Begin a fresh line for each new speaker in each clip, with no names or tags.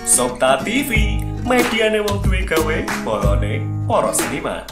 Sokta TV, mediane wong duwe gawe, bolone para seniman.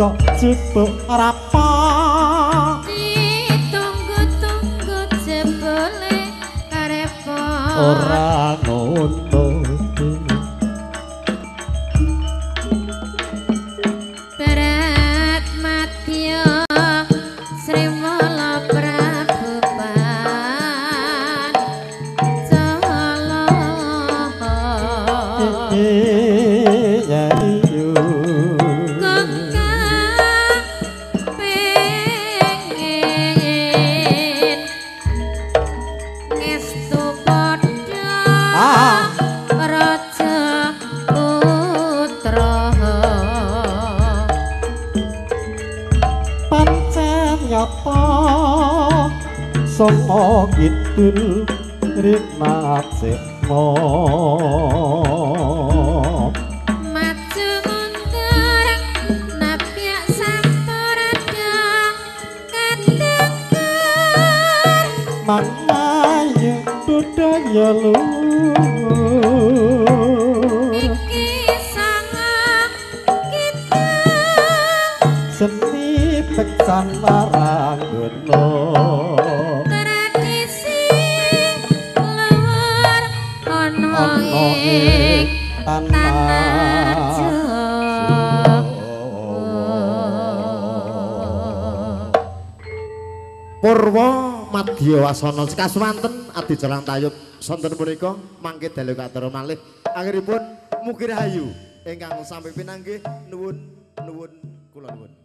Kok jupuk rapa
ditunggu-tunggu.
Ora ngono.
Berat madya Sriwala Prabu Pancala.
Ya iyo.
Kok pengen ngestu padha raja putra.
Pancen nyata songo kidul rinatsekma.
Maju mundur napyak sampurna katekur.
Mangayu budaya luhur.
Iki sanga kita
seni beksan maranggono.
Tradisi luhur ana
ana
ing
ing
tanah
tanah
Jawa.
Purwa Madya Wasana kasuwanten adijalan tayub sonten punika mangke dalu katur malih. Akhiripun mugi rahayu ingkang sampe pinanggih. Nuwun nuwun kula nuwun.